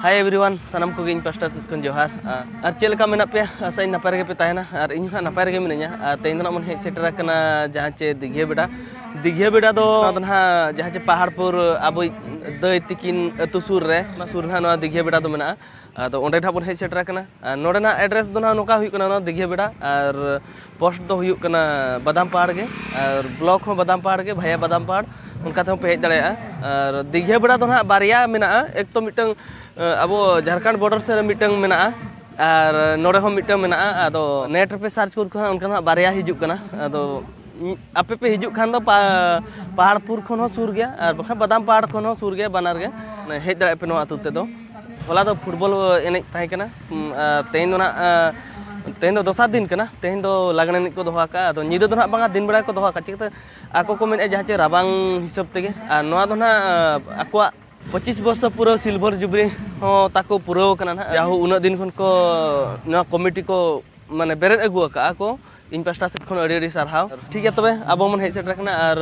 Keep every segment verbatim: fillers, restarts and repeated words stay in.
Hi everyone, ᱥᱟᱱᱟᱢ ᱠᱚᱜᱮ ᱤᱧ ᱯᱟᱥᱴᱟ ᱥᱮᱫ ᱠᱷᱚᱱ ᱡᱚᱦᱟᱨ᱾ ᱟᱨ ᱪᱮᱫ ᱞᱮᱠᱟ ᱢᱮᱱᱟᱜ ᱯᱮᱭᱟ? ᱟᱥᱟᱧ ᱱᱟᱯᱟᱭ ᱨᱮᱜᱮ ᱯᱮ ᱛᱟᱦᱮᱱᱟ, ᱟᱨ ᱤᱧ ᱦᱚᱸ ᱱᱟᱯᱟᱭ ᱨᱮᱜᱮ ᱢᱤᱱᱟᱹᱧᱟ᱾ ᱟᱨ ᱛᱮᱦᱮᱧ ᱫᱚ ᱱᱟᱜ ᱵᱚᱱ ᱦᱮᱡ ᱥᱮᱴᱮᱨ ᱟᱠᱟᱱᱟ ᱡᱟᱦᱟᱸ ᱪᱮ ᱫᱤᱜᱷᱤᱭᱟᱹ ᱵᱮᱰᱟ᱾ ᱫᱤᱜᱷᱤᱭᱟᱹ ᱵᱮᱰᱟ ᱫᱚ ᱱᱚᱣᱟ ᱫᱚ ᱱᱟᱦᱟᱜ ᱡᱟᱦᱟᱸ ᱪᱮ ᱯᱟᱦᱟᱲᱯᱩᱨ ᱟᱵᱚᱭᱤᱡ ᱫᱟᱹᱭ ᱛᱤᱠᱤᱱ ᱟᱹᱛᱩ ᱥᱩᱨ ᱨᱮ, ᱚᱱᱟ ᱥᱩᱨ ᱨᱮ ᱱᱟᱦᱟᱜ ᱱᱚᱣᱟ ᱫᱤᱜᱷᱤᱭᱟᱹ ᱵᱮᱰᱟ ᱫᱚ ᱢᱮᱱᱟᱜᱼᱟ᱾ ᱟᱫᱚ ᱚᱸᱰᱮ ᱱᱟᱦᱟᱜ ᱵᱚᱱ ᱦᱮᱡ ᱥᱮᱴᱮᱨ ᱟᱠᱟᱱᱟ᱾ ᱟᱨ ᱱᱚᱰᱮᱱᱟᱜ ᱮᱰᱨᱮᱥ ᱫᱚ ᱱᱟᱦᱟᱜ ᱱᱚᱝᱠᱟ ᱦᱩᱭᱩᱜ ᱠᱟᱱᱟ, ᱱᱚᱣᱟ ᱫᱤᱜᱷᱤᱭᱟᱹ ᱵᱮᱰᱟ, ᱟᱨ ᱯᱳᱥᱴ ᱫᱚ ᱦᱩᱭᱩᱜ ᱠᱟᱱᱟ ᱵᱟᱫᱟᱢ ᱯᱟᱦᱟᱲ ᱜᱮ, ᱟᱨ ᱵᱞᱚᱠ ᱦᱚᱸ ᱵᱟᱫᱟᱢ ᱯᱟᱦᱟᱲ ᱜᱮ, ᱵᱷᱟᱭᱟ ᱵᱟᱫᱟᱢ ᱯᱟᱦᱟᱲ, ᱚᱱᱠᱟ ᱛᱮᱦᱚᱸ ᱯᱮ ᱦᱮᱡ ᱫᱟᱲᱮᱭᱟᱜᱼᱟ᱾ ᱟᱨ ᱫᱤᱜᱷᱤᱭᱟᱹ ᱵᱮᱰᱟ ᱫᱚ ᱱᱟᱦᱟᱜ ᱵᱟᱨᱭᱟ ᱢᱮᱱᱟᱜᱼᱟ, ᱮᱠ ᱛᱚ ᱢᱤᱫᱴᱟᱝ, ᱟᱵᱚ ᱡᱷᱟᱲᱠᱷᱚᱸᱰ ᱵᱚᱰᱟᱨ ᱥᱮᱫ ᱨᱮ ᱢᱤᱫᱴᱟᱝ ᱢᱮᱱᱟᱜᱼᱟ, ᱟᱨ ᱱᱚᱰᱮ ᱦᱚᱸ ᱢᱤᱫᱴᱟᱝ ᱢᱮᱱᱟᱜᱼᱟ᱾ ᱟᱫᱚ ᱱᱮᱴ ᱨᱮᱯᱮ ᱥᱟᱨᱪ ᱜᱚᱫ ᱠᱚ ᱦᱟᱸᱜ, ᱚᱱᱠᱟ ᱱᱟᱦᱟᱜ ᱵᱟᱨᱭᱟ ᱦᱤᱡᱩᱜ ᱠᱟᱱᱟ᱾ ᱟᱫᱚ ᱟᱯᱮ ᱯᱮ ᱦᱤᱡᱩᱜ ᱠᱷᱟᱱ ᱫᱚ ᱯᱟ-, ᱯᱟᱦᱟᱲᱯᱩᱨ ᱠᱷᱚᱱ ᱦᱚᱸ ᱥᱩᱨ ᱜᱮᱭᱟ, ᱟᱨ ᱵᱟᱠᱷᱟᱱ ᱵᱟᱫᱟᱢ ᱯᱟᱦᱟᱲ ᱠᱷᱚᱱ ᱦᱚᱸ ᱥᱩᱨ ᱜᱮᱭᱟ, ᱵᱟᱱᱟᱨ ᱜᱮ᱾ ᱢᱟᱱᱮ ᱦᱮᱡ ᱫᱟᱲᱮᱭᱟᱜ ᱯᱮ ᱱᱚᱣᱟ ᱟᱹᱛᱩ ᱛᱮᱫᱚ᱾ ᱦᱚᱞᱟ ᱫᱚ ᱯᱷᱩᱴᱵᱚᱞ ᱮᱱᱮᱡ ᱛᱟᱦᱮᱸ ᱠᱟᱱᱟ, ᱩᱢ, ᱟᱨ ᱛᱮᱦᱮᱧ ᱫᱚ ᱱᱟᱜ, ᱟ, ᱛᱮᱦᱮᱧ ᱫᱚ ᱫᱚᱥᱟᱨ ᱫᱤᱱ ᱠᱟᱱᱟ, ᱛᱮᱦᱮᱧ ᱫᱚ ᱞᱟᱜᱽᱬᱮ ᱮᱱᱮᱡ ᱠᱚ ᱫᱚᱦᱚ ᱟᱠᱟᱫᱼᱟ᱾ ᱟᱫᱚ ᱧᱤᱫᱟᱹ ᱫᱚ ᱱᱟᱜ ᱵᱟᱝᱟ, ᱫᱤᱱ ᱵᱮᱲᱟ ᱜᱮᱠᱚ ᱫᱚᱦᱚ ᱟᱠᱟᱫᱼᱟ᱾ ᱪᱤᱠᱟᱹᱛᱮ ᱟᱠᱚ ᱠᱚ ᱢᱮᱱᱮᱫᱼᱟ ᱡᱟᱦᱟᱸ ᱪᱮ ᱨᱟᱵᱟᱝ ᱦᱤᱥᱟᱹᱵ ᱛᱮᱜᱮ, ᱟᱨ ᱱᱚᱣᱟ ᱫᱚ ᱱᱟᱜ, ᱟ, ᱟᱠᱚᱣᱟᱜ ᱯᱚᱸᱪᱤᱥ ᱵᱚᱨᱥᱚ ᱯᱩᱨᱟᱹ ᱥᱤᱞᱵᱷᱟᱨ ᱡᱩᱵᱽᱞᱤ ᱦᱚᱸ ᱛᱟᱠᱚ ᱯᱩᱨᱟᱹᱣ ᱠᱟᱱᱟ ᱱᱟᱦᱟᱜ᱾ ᱡᱟᱦᱳ ᱩᱱᱟᱹᱜ ᱫᱤᱱ ᱠᱷᱚᱱ ᱠᱚ ᱱᱚᱣᱟ ᱠᱚᱢᱤᱴᱤ ᱠᱚ ᱢᱟᱱᱮ ᱵᱮᱨᱮᱫ ᱟᱹᱜᱩ ᱟᱠᱟᱫᱼᱟ ᱠᱚ, ᱤᱧ ᱯᱟᱥᱴᱟ ᱥᱮᱫ ᱠᱷᱚᱱ ᱟᱹᱰᱤ ᱟᱹᱰᱤ ᱥᱟᱨᱦᱟᱣ᱾ ᱴᱷᱤᱠ ᱜᱮᱭᱟ, ᱛᱚᱵᱮ ᱟᱵᱚ ᱵᱚᱱ ᱦᱮᱡ ᱥᱮᱴᱮᱨ ᱟᱠᱟᱱᱟ, ᱟᱨ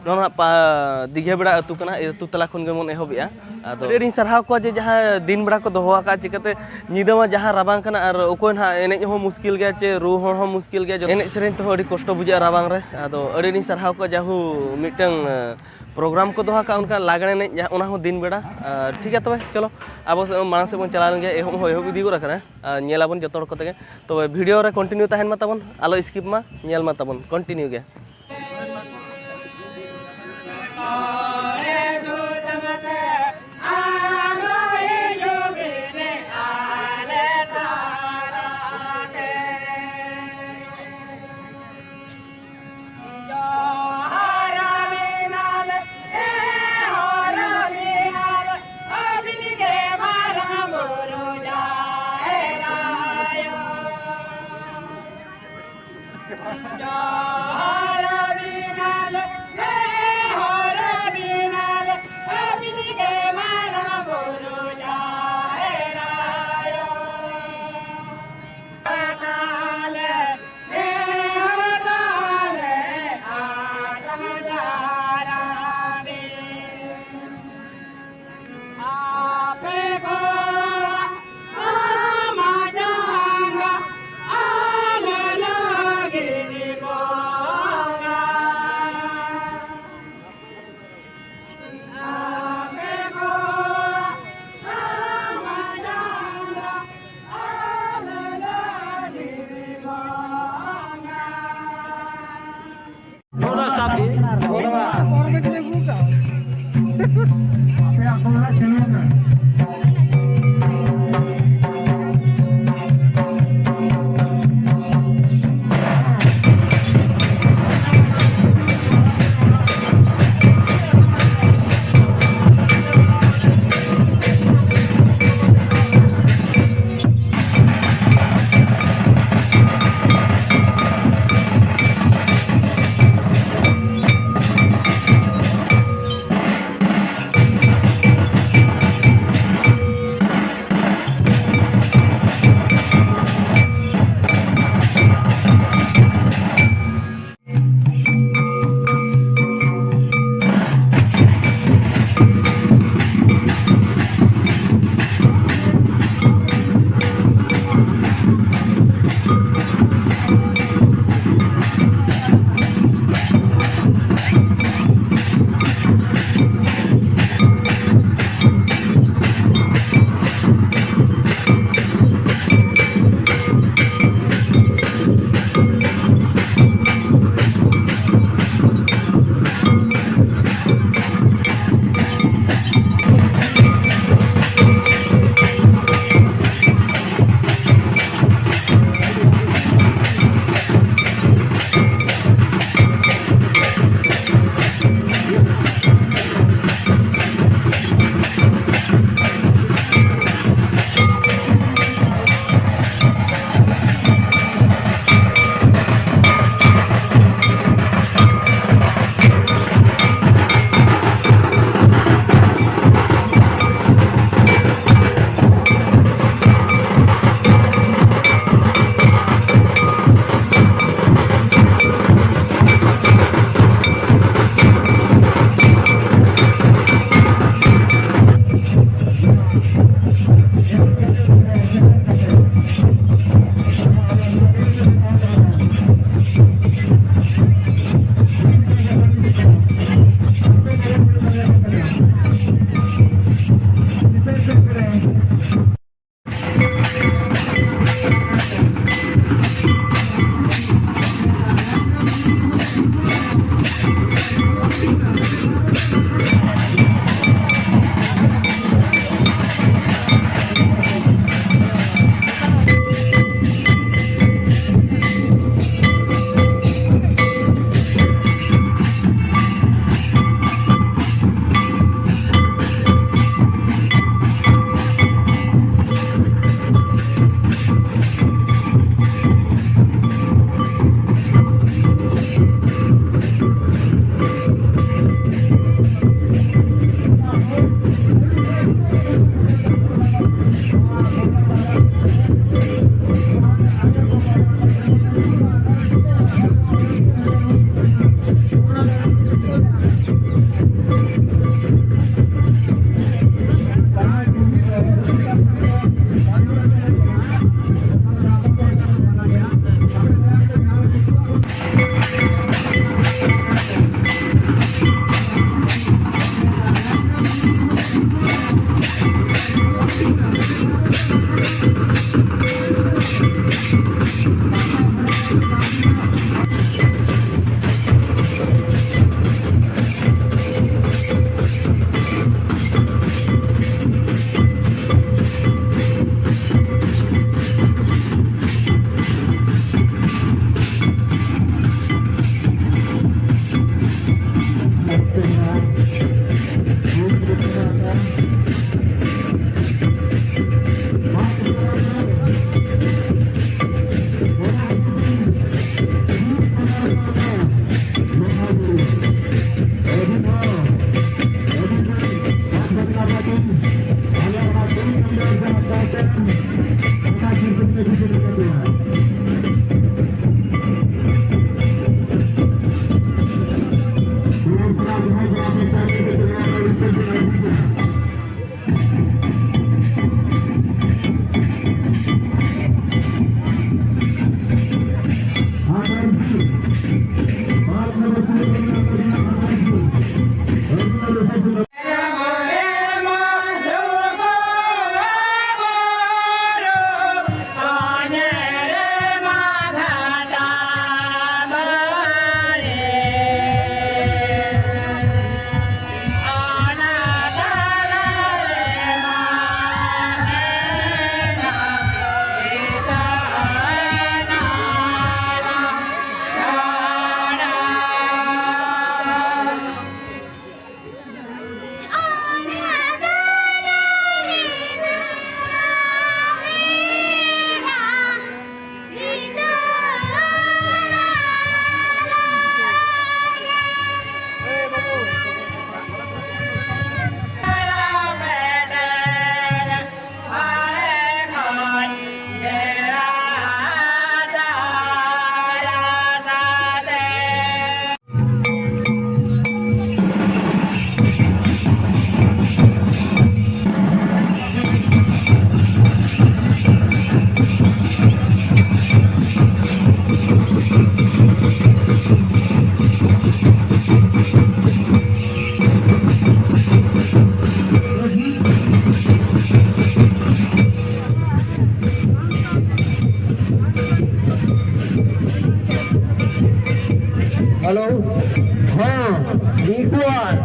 ᱱᱚᱣᱟ ᱱᱟᱦᱟᱜ ᱯᱟ-, ᱫᱤᱜᱷᱤᱭᱟᱹ ᱵᱮᱲᱟ ᱟᱹᱛᱩ ᱠᱟᱱᱟ, ᱟᱹᱛᱩ ᱛᱟᱞᱟ ᱠᱷᱚᱱ ᱜᱮᱵᱚᱱ ᱮᱦᱚᱵᱮᱜᱼᱟ᱾ ᱟᱫᱚ ᱟᱹᱰᱤ ᱟᱹᱰᱤᱧ ᱥᱟᱨᱦᱟᱣ ᱠᱚᱣᱟ ᱡᱮ ᱡᱟᱦᱟᱸ ᱫᱤᱱ ᱵᱮᱲᱟ ᱠᱚ ᱫᱚᱦᱚ ᱟᱠᱟᱫᱼᱟ, ᱪᱤᱠᱟᱹᱛᱮ ᱧᱤᱫᱟᱹ ᱢᱟ ᱡᱟᱦᱟᱸ ᱨᱟᱵᱟᱝ ᱠᱟᱱᱟ, ᱟᱨ ᱚᱠᱚᱭ ᱱᱟᱦᱟᱜ ᱮᱱᱮᱡ ᱦᱚᱸ ᱢᱩᱥᱠᱤᱞ ᱜᱮᱭᱟ, ᱪᱮ ᱨᱩ ᱦᱚᱲ ᱦᱚᱸ ᱢᱩᱥᱠᱤᱞ ᱜᱮᱭᱟ, ᱮᱱᱮᱡ ᱥᱮᱨᱮᱧ ᱛᱮᱦᱚᱸ ᱟᱹᱰᱤ ᱠᱚᱥᱴᱚ ᱵᱩᱡᱷᱟᱹᱜᱼᱟ ᱨᱟᱵᱟᱝ ᱨᱮ᱾ ᱟᱫᱚ ᱟᱹᱰᱤ ᱟᱹᱰᱤᱧ ᱥᱟᱨᱦᱟᱣ ᱠᱚᱣᱟ ᱡᱟᱦᱳ ᱢᱤᱫᱴᱟᱝ, ᱟ, ᱯᱨᱳᱜᱨᱟᱢ ᱠᱚ ᱫᱚᱦᱚ ᱟᱠᱟᱫᱼᱟ, ᱚᱱᱠᱟ ᱞᱟᱜᱽᱬᱮ ᱮᱱᱮᱡ, ᱡᱟᱦᱟᱸ, ᱚᱱᱟ ᱦᱚᱸ ᱫᱤᱱ ᱵᱮᱲᱟ᱾ ᱟᱨ ᱴᱷᱤᱠ ᱜᱮᱭᱟ, ᱛᱚᱵᱮ ᱪᱚᱞᱚ ᱟᱵᱚ ᱥᱮᱫ, ᱢᱟᱲᱟᱝ ᱥᱮᱫ ᱵᱚᱱ ᱪᱟᱞᱟᱣ ᱞᱮᱱ ᱜᱮ, ᱮᱦᱚᱵ ᱦᱚᱸ ᱮᱦᱚᱵ ᱤᱫᱤ ᱜᱚᱫ ᱟᱠᱟᱱᱟ᱾ ᱟᱨ ᱧᱮᱞ ᱟᱵᱚᱱ ᱡᱚᱛᱚ ᱦᱚᱲ ᱠᱚᱛᱮ ᱜᱮ᱾ ᱛᱚᱵᱮ ᱵᱷᱤᱰᱤᱭᱳ ᱨᱮ ᱠᱚᱱᱴᱤᱱᱤᱭᱩ ᱛᱟᱦᱮᱱ ᱢᱟ ᱛᱟᱵᱚᱱ, ᱟᱞᱚ ᱥᱠᱤᱯ ᱢᱟ, ᱧᱮᱞ ᱢᱟ ᱛᱟᱵᱚᱱ ᱠᱚᱱᱴᱤᱱᱤᱭᱩ ᱜᱮ᱾ ᱩᱱᱠᱩᱣᱟᱜ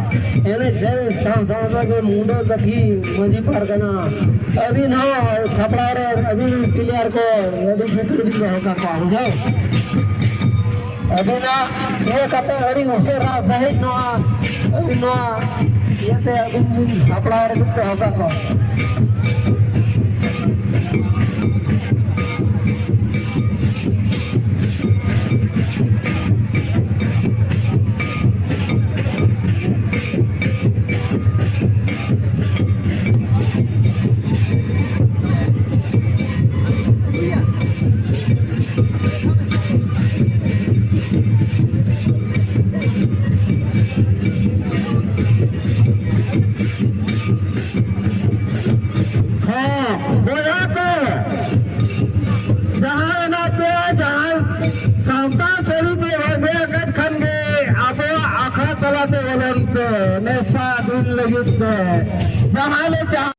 ᱮᱱᱮᱡ ᱥᱮᱨᱮᱧ ᱥᱟᱶ ᱥᱟᱶ ᱛᱮᱜᱮ ᱢᱩᱰᱟᱹ ᱠᱟᱹᱴᱷᱤ ᱢᱟᱹᱡᱷᱤ ᱯᱟᱨᱜᱟᱱᱟ ᱟᱹᱵᱤᱱ ᱦᱚᱸ ᱥᱟᱯᱲᱟᱣ ᱨᱮ ᱟᱹᱵᱤᱱ ᱯᱞᱮᱭᱟᱨ ᱠᱚ ᱟᱹᱰᱤ ᱵᱷᱤᱛᱨᱤ ᱵᱤᱱ ᱫᱚᱦᱚ ᱠᱟᱠᱚᱣᱟ, ᱵᱩᱡᱷᱟᱹᱣ? ᱟᱹᱵᱤᱱᱟᱜ ᱤᱭᱟᱹ ᱠᱟᱛᱮ ᱟᱹᱰᱤ ᱩᱥᱟᱹᱨᱟ ᱥᱟᱺᱦᱤᱡ ᱱᱚᱣᱟ, ᱟᱹᱵᱤᱱ ᱱᱚᱣᱟ ᱤᱭᱟᱹᱛᱮ ᱟᱹᱵᱤᱱ ᱵᱤᱱ ᱥᱟᱯᱲᱟᱣ ᱨᱮ ᱵᱤᱱ ᱫᱚᱦᱚ ᱠᱟᱠᱚᱣᱟ᱾ ᱦᱮᱸ, ᱵᱚᱭᱦᱟ ᱠᱚ, ᱡᱟᱦᱟᱸ ᱢᱮᱱᱟᱜ ᱯᱮᱭᱟ, ᱡᱟᱦᱟᱸᱭ ᱥᱟᱶᱛᱟ ᱥᱟᱹᱨᱤ ᱯᱮ ᱵᱷᱟᱜᱮ ᱟᱠᱟᱫ ᱠᱷᱟᱱ ᱜᱮ ᱟᱵᱚᱣᱟᱜ ᱟᱠᱷᱲᱟ ᱛᱟᱞᱟᱛᱮ ᱵᱚᱞᱚᱱ ᱯᱮ, ᱱᱮᱥᱟ ᱫᱤᱱ ᱞᱟᱹᱜᱤᱫ ᱛᱮ᱾ ᱡᱟᱦᱟᱸ ᱞᱮ ᱪᱟᱦᱟᱣ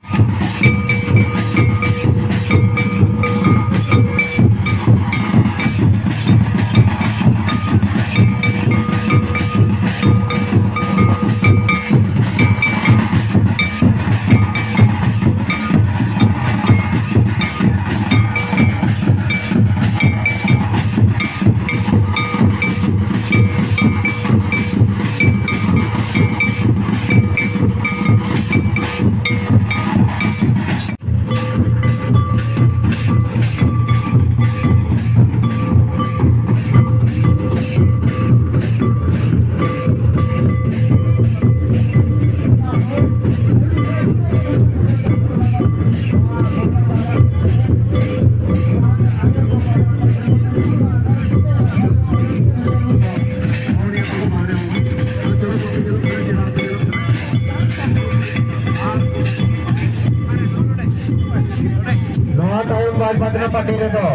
ᱱᱚᱣᱟ ᱛᱟᱭᱚᱢ ᱵᱟᱡᱽ ᱵᱟᱡᱽᱱᱟ ᱯᱟᱨᱴᱤ ᱨᱮᱫᱚ,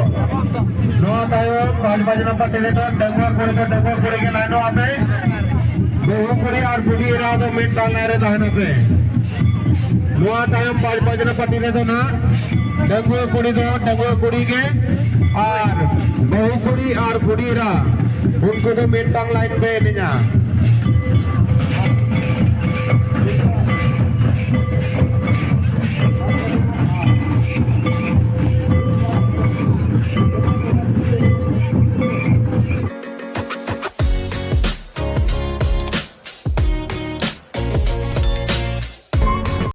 ᱱᱚᱣᱟ ᱛᱟᱭᱚᱢ ᱵᱟᱡᱽ ᱵᱟᱡᱽᱱᱟ ᱯᱟᱨᱴᱤ ᱨᱮᱫᱚ ᱰᱟᱺᱜᱩᱣᱟᱹ ᱠᱩᱲᱤ ᱫᱚ ᱰᱟᱺᱜᱩᱣᱟᱹ ᱠᱩᱲᱤ ᱜᱮ ᱞᱟᱭᱤᱱᱚᱜ ᱟᱯᱮ, ᱵᱟᱹᱦᱩ ᱠᱩᱲᱤ ᱟᱨ ᱵᱩᱰᱷᱤ ᱮᱨᱟ ᱫᱚ ᱢᱤᱫᱴᱟᱝ ᱞᱟᱭᱤᱱ ᱨᱮ ᱛᱟᱦᱮᱱ ᱟᱯᱮ᱾ ᱱᱚᱣᱟ ᱛᱟᱭᱚᱢ ᱵᱟᱡᱽ ᱵᱟᱡᱽᱱᱟ ᱯᱟᱨᱴᱤ ᱨᱮᱫᱚ ᱱᱟᱜ ᱰᱟᱺᱜᱩᱣᱟᱹ ᱠᱩᱲᱤ ᱫᱚ ᱰᱟᱺᱜᱩᱣᱟᱹ ᱠᱩᱲᱤ ᱜᱮ ᱟᱨ ᱵᱟᱹᱦᱩ ᱠᱩᱲᱤ ᱟᱨ ᱵᱩᱰᱷᱤ ᱮᱨᱟ ᱩᱱᱠᱩ ᱫᱚ ᱢᱤᱫᱴᱟᱝ ᱞᱟᱭᱤᱱ ᱯᱮ ᱮᱱᱮᱡᱟ᱾